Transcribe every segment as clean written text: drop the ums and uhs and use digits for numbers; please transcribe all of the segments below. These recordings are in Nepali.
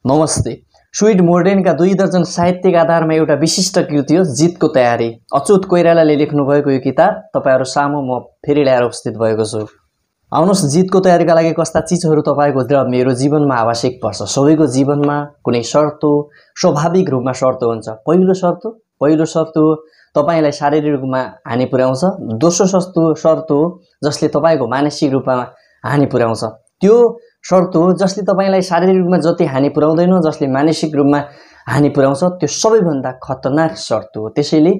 नमस्ते। स्वीट मोर्डेनका 2 दर्जन साहित्यिक आधारमा एउटा विशिष्ट कृति हो जितको तयारी। अच्युत कोइरालाले लेख्नुभएको यो किताब तपाईहरु सामु म फेरि ल्याएर उपस्थित भएको छु। आउनुहोस्, जितको तयारीका लागि कस्ता चीजहरू तपाईको र मेरो जीवनमा आवश्यक पर्छ। सबैको जीवनमा कुनै शर्त स्वाभाविक रूपमा शर्त हुन्छ। पहिलो शर्त हो तपाईलाई शारीरिक रूपमा हानि पुर्याउँछ। दोस्रो शर्त हो जसले तपाईको मानसिक रूपमा हानि पुर्याउँछ। त्यो शर्त हो जसले तपाईलाई शारीरिक रूपमा जति हानि पुर्याउँदैन, जसले मानसिक रूपमा हानि पुर्याउँछ, त्यो सबैभन्दा खतरनाक शर्त हो। त्यसैले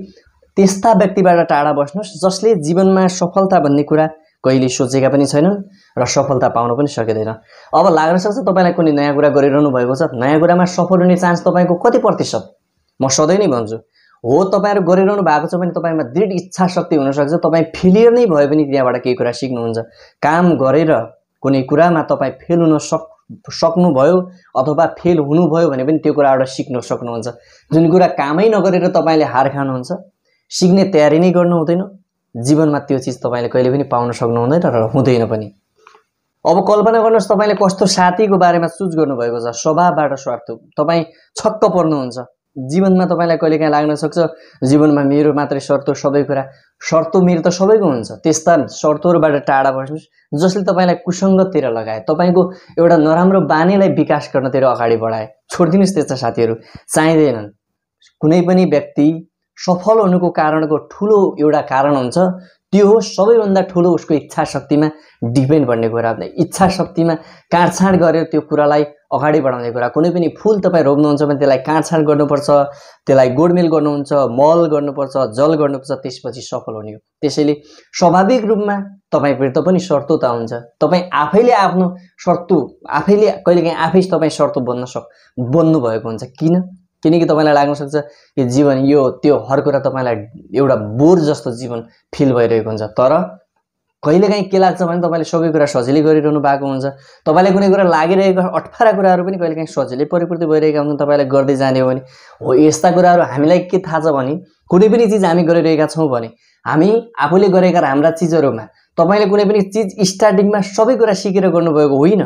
त्यस्ता व्यक्तिबाट टाढा बस्नुस् जसले जीवनमा सफलता भन्ने कुरा कहिले सोचेका पनि छैनन् र सफलता पाउन पनि सकिदैन। अब लाग्न सक्छ तपाईलाई कुनै नयाँ कुरा गरिरहनु भएको छ, नयाँ कुरामा सफल हुने चान्स तपाईको कति प्रतिशत? म सधैँ नै भन्छु, हो तपाईहरु गरिरहनु भएको छ भने तपाईमा दृढ इच्छा शक्ति हुन सक्छ। तपाई फेलियर नै भए पनि त्यहाँबाट केही कुरा सिक्नुहुन्छ। काम गरेर कुनै कुरामा तपाई फेल हुन सक्नु भयो अथवा फेल हुनुभयो भने पनि त्यो कुराबाट सिक्न सक्नुहुन्छ। जुन कुरा कामै नगरेर तपाईले हार खानुहुन्छ, सिक्ने तयारी नै गर्नु हुँदैन, जीवनमा त्यो चीज तपाईले कहिले पनि पाउन सक्नु हुँदैन र हुँदैन पनि। अब कल्पना गर्नुहोस् तपाईले कस्तो साथीको बारेमा चुज गर्नु भएको छ, स्वभावबाट स्वार्थ, तपाई छक्क पर्नुहुन्छ। जीवनमा तपाईलाई कहिलेकाहीँ लाग्न सक्छ जीवनमा मेरो मात्रै शर्त, सबै कुरा शर्त मेरो त सबैको हुन्छ। त्यस्ता शर्तहरुबाट टाढा बस्नुस् जसले तपाईलाई कुसंगततिर लगाए, तपाईको एउटा नराम्रो बानीलाई विकास गर्नतिर अगाडि बढाए। छोड्दिनुस् त्यस्ता साथीहरु, चाहिँदैनन्। कुनै पनि व्यक्ति सफल हुनुको कारणको ठूलो एउटा कारण हुन्छ, त्यो हो सबैभन्दा ठूलो उसको इच्छा शक्तिमा डिपेन्ड गर्ने कुरा। इच्छा शक्तिमा काटछाड गरेर त्यो कुरालाई अगाडि बढाउने कुरा। कुनै पनि फूल तपाई रोप्नुहुन्छ भने त्यसलाई काटछाड गर्नुपर्छ, त्यसलाई गोडमेल गर्नुहुन्छ, मल गर्नुपर्छ, जल गर्नुपर्छ, त्यसपछि सफल हुने हो। त्यसैले स्वाभाविक रूपमा तपाईभित्र पनि शर्तता हुन्छ। तपाई आफैले आफ्नो शर्त आफैले कहिलेकाहीँ आफै तपाई शर्त बन्नु भएको हुन्छ। किनकि तपाईलाई लाग्न सक्छ कि जीवन यो त्यो हर कुरा तपाईलाई एउटा बोर जस्तो जीवन फिल भइरहेको हुन्छ। तर कहिलेकाहीँ के लाग्छ भने तपाईले सबै कुरा सजिलै गरिरहनु भएको हुन्छ। तपाईलाई कुनै कुरा लागिरहेको अठफारा कुराहरू पनि कहिलेकाहीँ सजिलै परिपूर्ति भइरहेका हुन्छन्। तपाईलाई गर्दै जाने हो भने हो यस्ता कुराहरू हामीलाई के थाहा छ भने कुनै पनि चीज हामी गरिरहेका छौं भने हामी आफूले गरेका राम्रा चीजहरुमा तपाईले कुनै पनि चीज स्टार्टिङमा सबै कुरा सिकेर गर्नुभएको होइन।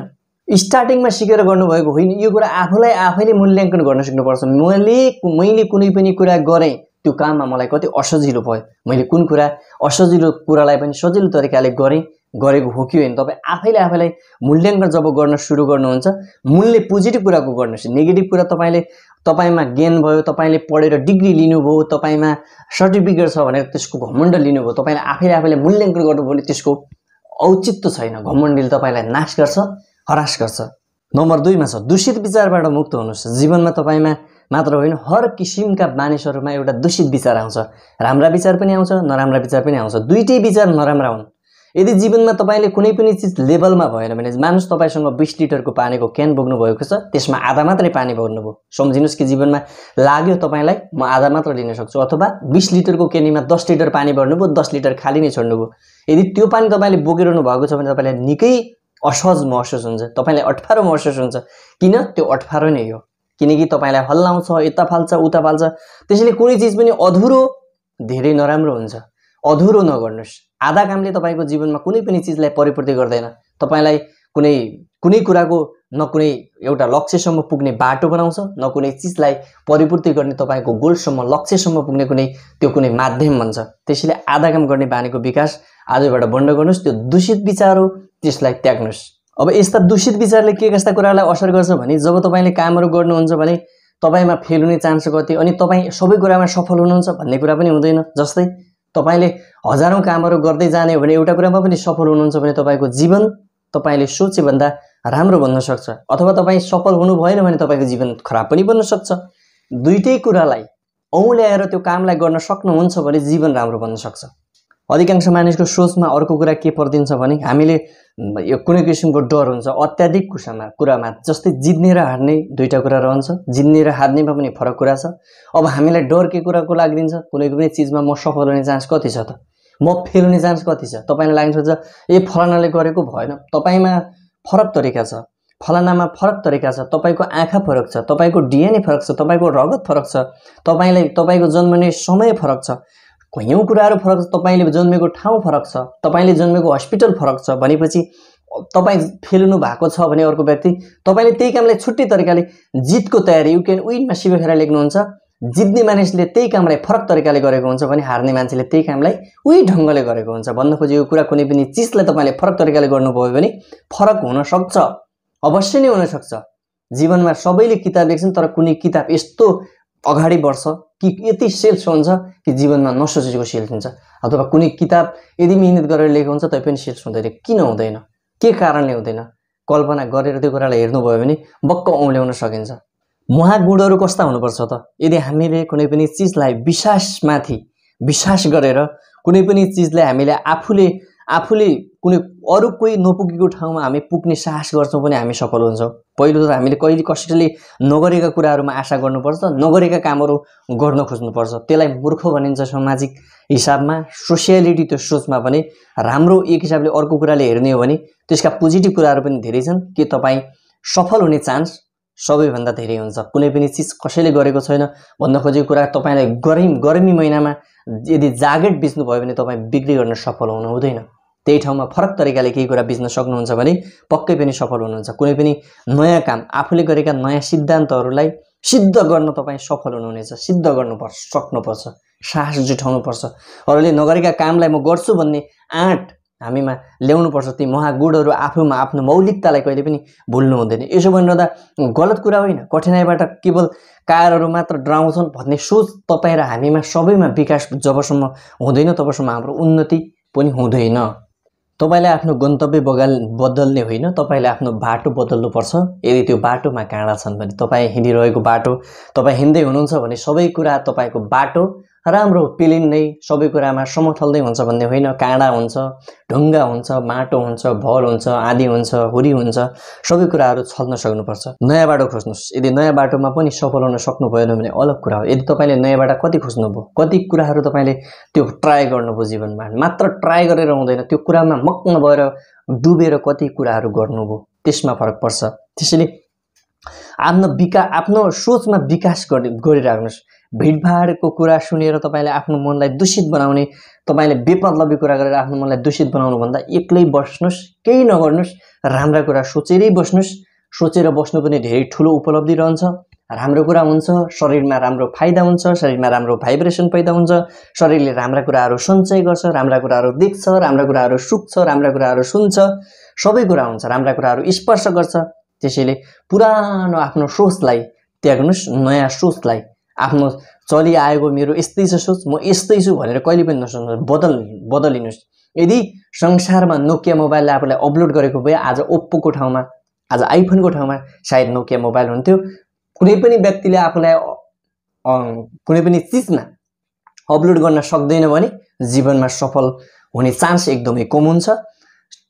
स्टार्टिङमा सिकेर गर्नुभएको होइन। यो कुरा आफूलाई आफैले मूल्याङ्कन गर्न सिक्नुपर्छ। मैले कुनै पनि कुरा गरेँ, त्यो काममा मलाई कति असजिलो भयो, मैले कुन कुरा असजिलो कुरालाई पनि सजिलो तरिकाले गरेको हो कि होइन। तपाई आफैले आफैलाई मूल्याङ्कन जब गर्न सुरु गर्नुहुन्छ, मूल्य पोजिटिभ कुराको गर्नुस्। नेगेटिभ कुरा तपाईमा गेन भयो, तपाईले पढेर डिग्री लिनुभयो, तपाईमा सर्टिफिकेट छ भनेर त्यसको घमण्ड लिनुभयो, तपाईले आफैले मूल्याङ्कन गर्नुभयो भने त्यसको औचित्य छैन। घमण्डले तपाईलाई नाश गर्छ, हरास गर्छ। नम्बर 2 मा छ दूषित विचारबाट मुक्त हुनुस्। जीवनमा तपाईमा मात्र होइन, हर किसिमका मानिसहरुमा एउटा दूषित विचार आउँछ। राम्रा विचार पनि आउँछ, नराम्रा विचार पनि आउँछ। दुईटै विचार नराम्रा हुन्। यदि जीवनमा तपाईले कुनै पनि चीज लेभलमा भएन भने, मानुस तपाईसँग 20 लिटरको पानीको क्यान बोक्नु भएको छ, त्यसमा आधा मात्रै पानी भर्नुभयो। सम्झिनुस् कि जीवनमा लाग्यो तपाईलाई म आधा मात्र लिन सक्छु, अथवा 20 लिटरको क्यानीमा 10 लिटर पानी भर्नुभयो, 10 लिटर खाली नै छोड्नुभयो। यदि त्यो पानी तपाईले बोकिरहनु भएको छ भने तपाईलाई निकै असहज महसुस हुन्छ, तपाईलाई अठफारो महसुस हुन्छ। किन? त्यो अठफारो नै हो। किनकि तपाईलाई हल्लाउँछ, यता फाल्छ, उता फाल्छ। त्यसैले कुनै चीज पनि अधुरो धेरै नराम्रो हुन्छ। अधुरो नगर्नुस्। आधा कामले तपाईको जीवनमा कुनै पनि चीजलाई परिपूर्ति गर्दैन। तपाईलाई कुनै कुराको न कुनै एउटा लक्ष्यसम्म पुग्ने बाटो बनाउँछ, न कुनै चीजलाई परिपूर्ति गर्ने तपाईको गोलसम्म, लक्ष्यसम्म पुग्ने कुनै माध्यम बन्छ। त्यसैले आधा काम गर्ने बानीको विकास आजबाट बन्द गर्नुस्। त्यो दूषित विचार हो, त्यसलाई त्याग्नुस्। अब यस्ता दूषित विचारले के कस्ता कुरालाई असर गर्छ भने, जब तपाईले कामहरु गर्नुहुन्छ भने तपाईमा फेल हुने चान्स कति, अनि तपाई सबै कुरामा सफल हुनुहुन्छ भन्ने कुरा पनि हुँदैन। जस्तै तपाईले हजारौं कामहरु गर्दै जाने हो भने एउटा कुरामा पनि सफल हुनुहुन्छ भने तपाईको जीवन तपाईले सोचे भन्दा राम्रो बन्न सक्छ, अथवा तपाई सफल हुनु भएन भने तपाईको जीवन खराब पनि बन्न सक्छ। दुईटै कुरालाई औल्याएर त्यो कामलाई गर्न सक्नुहुन्छ भने जीवन राम्रो बन्न सक्छ। अधिकांश मानिसको सोचमा अर्को कुरा के पर्दिन्छ भने हामीले यो कुनै किसिमको डर हुन्छ अत्याधिक कुरामा। जस्तै जित्ने र हार्ने दुईटा कुरा रहन्छ। जित्ने र हार्नेमा पनि फरक कुरा छ। अब हामीलाई डर के कुराको लाग्दिन्छ? कुनै पनि चीजमा म सफल हुने चान्स कति छ त, म फेल हुने चान्स कति छ। तपाईलाई लाग्न सक्छ फलानाले गरेको भएन। तपाईमा फरक तरिका छ, फलानामा फरक तरिका छ, तपाईको आँखा फरक छ, तपाईको डिएनए फरक छ, तपाईको रगत फरक छ, तपाईको जन्मने समय फरक छ, कयौं कुराहरू फरक छ, तपाईले जन्मेको ठाउँ फरक छ, तपाईले जन्मेको हस्पिटल फरक छ। भनेपछि तपाईँ फेल हुनु भएको छ भने अर्को व्यक्ति तपाईले त्यही कामलाई छुट्टै तरिकाले जितको तयारी यु क्यान विनमा शिव खेरा लेख्नुहुन्छ। जित्ने मानिसले त्यही कामलाई फरक तरिकाले गरेको हुन्छ भने हार्ने मान्छेले त्यही कामलाई उही ढङ्गले गरेको हुन्छ। भन्न खोजेको कुरा कुनै पनि चिजलाई तपाईले फरक तरिकाले गर्नुभयो भने फरक हुन सक्छ, अवश्य नै हुन सक्छ। जीवनमा सबैले किताब लेख्छन् तर कुनै किताब यस्तो अगाडि बढ्छ कि यति सेल्स हुन्छ कि जीवनमा नसोचेको सेल्स हुन्छ। अथवा कुनै किताब यदि मेहनत गरेर लेखेको हुन्छ तै पनि सेल्स हुँदैन। किन हुँदैन? के कारणले हुँदैन? कल्पना गरेर त्यो कुरालाई हेर्नुभयो भने बक्क औँल्याउन सकिन्छ। महागुणहरू कस्ता हुनुपर्छ त? यदि हामीले कुनै पनि चिजलाई विश्वासमाथि विश्वास गरेर कुनै पनि चिजलाई हामीले आफूले कुनै अरू कोही नपुगेको ठाउँमा हामी पुग्ने साहस गर्छौँ भने हामी सफल हुन्छौँ। पहिलो त हामीले कहिले कसैले नगरेका कुराहरूमा आशा गर्नुपर्छ, नगरेका कामहरू गर्न खोज्नुपर्छ। त्यसलाई मूर्ख भनिन्छ सामाजिक हिसाबमा, सोसियालिटी त्यो सोचमा पनि। राम्रो एक हिसाबले अर्को कुराले हेर्ने हो भने त्यसका पोजिटिभ कुराहरू पनि धेरै छन् कि तपाईँ सफल हुने चान्स सबैभन्दा धेरै हुन्छ। कुनै पनि चिज कसैले गरेको छैन भन्न खोजेको कुरा तपाईलाई गर्मी महिनामा यदि ज्याकेट बेच्नु भयो भने तपाईँ बिक्री गर्न सफल हुनु हुँदैन। त्यही ठाउँमा फरक तरिकाले केही कुरा बेच्न सक्नुहुन्छ भने पक्कै पनि सफल हुनुहुन्छ। कुनै पनि नयाँ काम आफूले गरेका नयाँ सिद्धान्तहरूलाई सिद्ध गर्न तपाईँ सफल हुनुहुनेछ। सिद्ध गर्नुपर्छ, सक्नुपर्छ, साहस जुटाउनुपर्छ। अरूले नगरेका कामलाई म गर्छु भन्ने आँट हामीमा ल्याउनुपर्छ। ती महागुणहरू आफूमा आफ्नो मौलिकतालाई कहिले पनि भुल्नु हुँदैन। यसो भनिरहँदा गलत कुरा होइन, कठिनाइबाट केवल कारहरू मात्र डराउँछन् भन्ने सोच तपाईँ र हामीमा सबैमा विकास जबसम्म हुँदैन तबसम्म हाम्रो उन्नति पनि हुँदैन। तपाईले आफ्नो गन्तव्य बदल्ने होइन, तपाईले आफ्नो बाटो बदल्नुपर्छ। यदि त्यो बाटोमा काँडा छन् भने तपाईँ हिँडिरहेको बाटो, तपाईँ हिँड्दै हुनुहुन्छ भने सबै कुरा तपाईँको बाटो राम्रो प्लेन नै सबै कुरामा समथल नै हुन्छ भन्ने होइन। काँडा हुन्छ, ढुङ्गा हुन्छ, माटो हुन्छ, भल हुन्छ, आँधी हुन्छ, हुरी हुन्छ, सबै कुराहरू छल्न सक्नुपर्छ। नयाँ बाटो खोज्नुहोस्। यदि नयाँ बाटोमा पनि सफल हुन सक्नु भएन भने अलग कुरा हो। यदि तपाईँले नयाँ बाटो कति खोज्नुभयो, कति कुराहरू तपाईँले त्यो ट्राई गर्नुभयो जीवनमा, मात्र ट्राई गरेर हुँदैन, त्यो कुरामा मग्न भएर डुबेर कति कुराहरू गर्नुभयो, त्यसमा फरक पर्छ। त्यसैले आफ्नो सोचमा विकास गरिराख्नुहोस्। भिडभाडको कुरा सुनेर तपाईँले आफ्नो मनलाई दूषित बनाउने, तपाईँले बेमतलबी कुरा गरेर आफ्नो मनलाई दूषित बनाउनु भन्दा एक्लै बस्नुहोस्, केही नगर्नुहोस्, राम्रा कुरा सोचेरै बस्नुहोस्। सोचेर बस्नु पनि धेरै ठुलो उपलब्धि रहन्छ। राम्रो कुरा हुन्छ, शरीरमा राम्रो फाइदा हुन्छ, शरीरमा राम्रो भाइब्रेसन पैदा हुन्छ, शरीरले राम्रा कुराहरू सञ्चय गर्छ, राम्रा कुराहरू देख्छ, राम्रा कुराहरू सुक्छ, राम्रा कुराहरू सुन्छ, सबै कुरा हुन्छ, राम्रा कुराहरू स्पर्श गर्छ। त्यसैले पुरानो आफ्नो सोचलाई त्याग्नुहोस्, नयाँ सोचलाई आफ्नो चलिआएको मेरो यस्तै छ सोच, म यस्तै छु भनेर कहिले पनि नसोच्नुहोस्, बदलिनुहोस्। यदि संसारमा नोकिया मोबाइलले आफूलाई अपलोड गरेको भए आज ओप्पोको ठाउँमा, आज आइफोनको ठाउँमा सायद नोकिया मोबाइल हुन्थ्यो। कुनै पनि व्यक्तिले आफूलाई कुनै पनि चिजमा अपलोड गर्न सक्दैन भने जीवनमा सफल हुने चान्स एकदमै कम हुन्छ।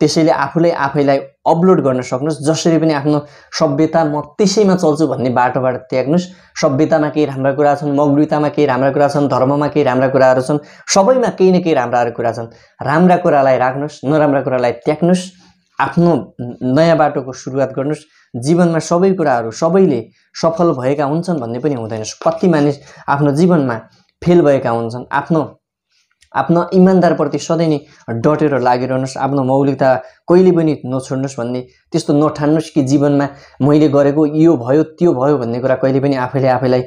त्यसैले आफैलाई अपलोड गर्न सक्नुहोस्। जसरी पनि आफ्नो सभ्यता म त्यसैमा चल्छु भन्ने बाटोबाट त्याग्नुहोस्। सभ्यतामा केही राम्रा कुरा छन्, मौलिकतामा केही राम्रा कुरा छन्, धर्ममा केही राम्रा कुराहरू छन्, सबैमा केही न केही राम्रा कुरा छन्। राम्रा कुरालाई राख्नुहोस्, नराम्रा कुरालाई त्याग्नुहोस्। आफ्नो नयाँ बाटोको सुरुवात गर्नुहोस्। जीवनमा सबै कुराहरू सबैले सफल भएका हुन्छन् भन्ने पनि हुँदैन। कति मानिस आफ्नो जीवनमा फेल भएका हुन्छन्। आफ्नो इमान्दारप्रति सधैँ नै डटेर लागिरहनुहोस्। आफ्नो मौलिकता कहिले पनि नछोड्नुहोस् भन्ने त्यस्तो नठान्नुहोस् कि जीवनमा मैले गरेको यो भयो त्यो भयो भन्ने कुरा कहिले पनि आफैलाई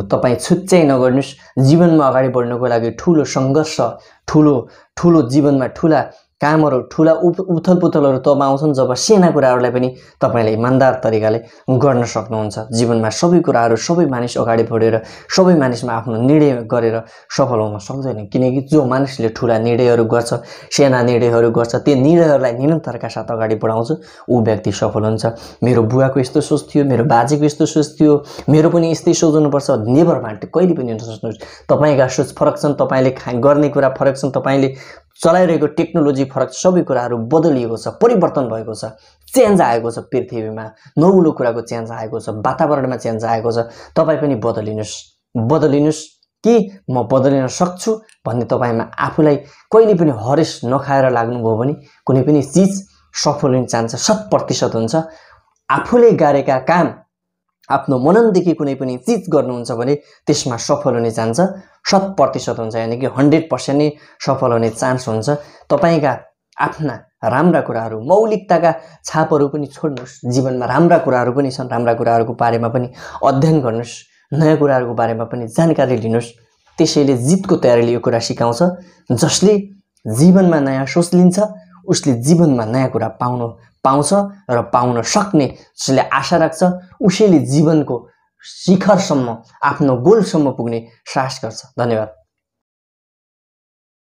तपाईँ छुच्चाइ नगर्नुहोस्। जीवनमा अगाडि बढ्नको लागि ठुलो सङ्घर्ष, ठुलो जीवनमा ठुला कामहरू, ठुला उथलपुथलहरू तब आउँछन् जब साना कुराहरूलाई पनि तपाईँले इमान्दार तरिकाले गर्न सक्नुहुन्छ। जीवनमा सबै कुराहरू सबै मानिस अगाडि बढेर सबै मानिसमा आफ्नो निर्णय गरेर सफल हुन सक्दैन। किनकि जो मानिसले ठुला निर्णयहरू गर्छ, साना निर्णयहरू गर्छ, त्यो निर्णयहरूलाई निरन्तरका साथ अगाडि बढाउँछ, ऊ व्यक्ति सफल हुन्छ। मेरो बुवाको यस्तो सोच थियो, मेरो बाजेको यस्तो सोच थियो, मेरो पनि यस्तै सोच हुनुपर्छ, नेभर वान्ट। कहिले पनि नसोच्नुहोस्। तपाईँका सोच फरक छन्, तपाईँले गर्ने कुरा फरक छन्, तपाईँले चलाइरहेको टेक्नोलोजी फरक, सबै कुराहरू बदलिएको छ, परिवर्तन भएको छ, चेन्ज आएको छ। पृथ्वीमा नौलो कुराको चेन्ज आएको छ, वातावरणमा चेन्ज आएको छ। तपाईँ पनि बदलिनुहोस् कि म बदलिन सक्छु भन्ने तपाईँमा आफूलाई कहिले पनि हरेस नखाएर लाग्नुभयो भने कुनै पनि चिज सफल हुने चान्स 100% हुन्छ। आफूले गरेका काम आफ्नो मननदेखि कुनै पनि चिज गर्नुहुन्छ भने त्यसमा सफल हुने चान्स 100% हुन्छ, यानि कि 100% नै सफल हुने चान्स हुन्छ। तपाईका आफ्ना राम्रा कुराहरू, मौलिकताका छापहरू पनि छोड्नुहोस्। जीवनमा राम्रा कुराहरू पनि छन्, राम्रा कुराहरूको बारेमा पनि अध्ययन गर्नुहोस्, नयाँ कुराहरूको बारेमा पनि जानकारी लिनुहोस्। त्यसैले जितको तयारीले यो कुरा सिकाउँछ, जसले जीवनमा नयाँ सोच लिन्छ उसले जीवनमा नयाँ कुरा पाउँछ र पाउन सक्ने, जसले आशा राख्छ उसैले जीवनको शिखरसम्म, आफ्नो गोलसम्म पुग्ने साहस गर्छ। धन्यवाद।